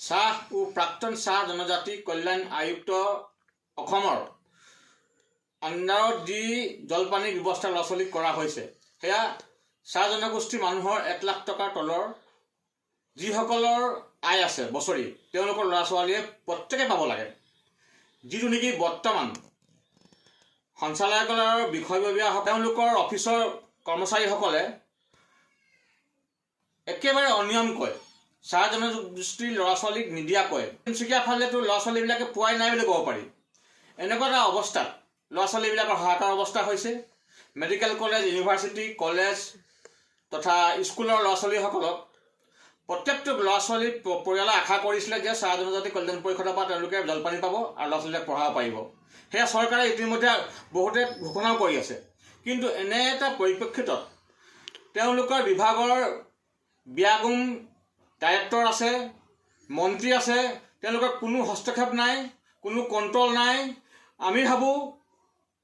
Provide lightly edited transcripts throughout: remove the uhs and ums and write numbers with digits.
চাহ ও প্ৰাক্তন চাহ জনজাতি কল্যাণ আয়ুক্ত অসমৰ আণ্ডাৰত যি জলপানিৰ ব্যৱস্থা ল'ৰা ছোৱালীক কৰা হৈছে, সেয়া চাহ জনগোষ্ঠীৰ মানুহৰ 1 লাখ টকাৰ তলৰ যিসকলৰ আয় আছে বছৰি, তেওঁলোকৰ ল'ৰা ছোৱালীয়ে প্ৰত্যেকে পাব লাগে। যিটো নেকি বৰ্তমান সঞ্চালকালয়ৰ বিষয়ববীয়া, তেওঁলোকৰ অফিচৰ কৰ্মচাৰীসকলে একেবাৰে অনিয়মকৈ চাহ জনগোষ্ঠীৰ ল'ৰা ছোৱালীক নিদিয়াকৈ, তিনিচুকীয়া ফালেতো ল'ৰা ছোৱালীবিলাকে পোৱাই নাই বুলি ক'ব পাৰি। এনেকুৱা এটা অৱস্থাত ল'ৰা ছোৱালীবিলাকৰ হাহাকাৰ অৱস্থা হৈছে। মেডিকেল কলেজ, ইউনিভাৰ্চিটি, কলেজ তথা স্কুলৰ ল'ৰা ছোৱালীসকলক, প্ৰত্যেকটো ল'ৰা ছোৱালীৰ পৰিয়ালে আশা কৰিছিলে যে চাহ জনজাতি কল্যাণ পৰিষদৰ পৰা তেওঁলোকে জলপানি পাব আৰু ল'ৰা ছোৱালীক পঢ়াব পাৰিব। সেয়া চৰকাৰে ইতিমধ্যে বহুতে ঘোষণাও কৰি আছে। কিন্তু এনে এটা পৰিপ্ৰেক্ষিতত তেওঁলোকৰ বিভাগৰ বিয়াগোম ডাইৰেক্টৰ আছে, মন্ত্ৰী আছে, তেওঁলোকৰ কোনো হস্তক্ষেপ নাই, কোনো কণ্ট্ৰল নাই। আমি ভাবোঁ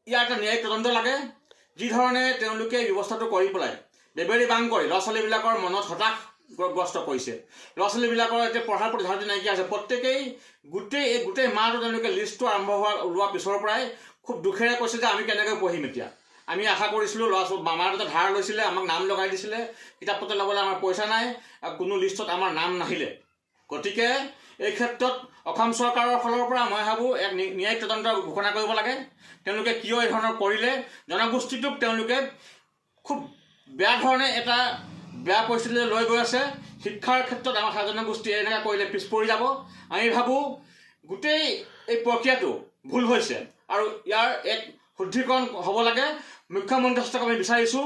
ইয়াৰ এটা ন্যায়িক তদন্ত লাগে। যিধৰণে তেওঁলোকে এই ব্যৱস্থাটো কৰি পেলাই বেবেৰি বাং কৰি ল'ৰা ছোৱালীবিলাকৰ মনত হতাশগ্ৰস্ত কৰিছে, ল'ৰা ছোৱালীবিলাকৰ এতিয়া পঢ়াৰ প্ৰতি ধাউতি নাইকিয়া হৈছে। প্ৰত্যেকেই এই গোটেই মাহটো তেওঁলোকে লিষ্টটো আৰম্ভ হোৱা ওলোৱাৰ পিছৰ পৰাই খুব দুখেৰে কৈছে যে আমি কেনেকৈ পঢ়িম এতিয়া? আমি আশা কৰিছিলোঁ, ল'ৰা ছোৱালী মামা দেউতা ধাৰ লৈছিলে, আমাক নাম লগাই দিছিলে, কিতাপ পত্ৰ ল'বলৈ আমাৰ পইচা নাই আৰু কোনো লিষ্টত আমাৰ নাম নাহিলে। গতিকে এই ক্ষেত্ৰত অসম চৰকাৰৰ ফালৰ পৰা মই ভাবোঁ এক ন্যায়িক তদন্ত ঘোষণা কৰিব লাগে। তেওঁলোকে কিয় এই ধৰণৰ কৰিলে? জনগোষ্ঠীটোক তেওঁলোকে খুব বেয়া ধৰণে এটা বেয়া পৰিস্থিতিলৈ লৈ গৈ আছে। শিক্ষাৰ ক্ষেত্ৰত আমাৰ চাহ জনগোষ্ঠীয়ে এনেকুৱা কৰিলে পিছ পৰি যাব। আমি ভাবোঁ গোটেই এই প্ৰক্ৰিয়াটো ভুল হৈছে আৰু ইয়াৰ এক শুদ্ধিকৰণ হ'ব লাগে। মুখ্যমন্ত্ৰী হস্তক্ষেপ আমি বিচাৰিছোঁ।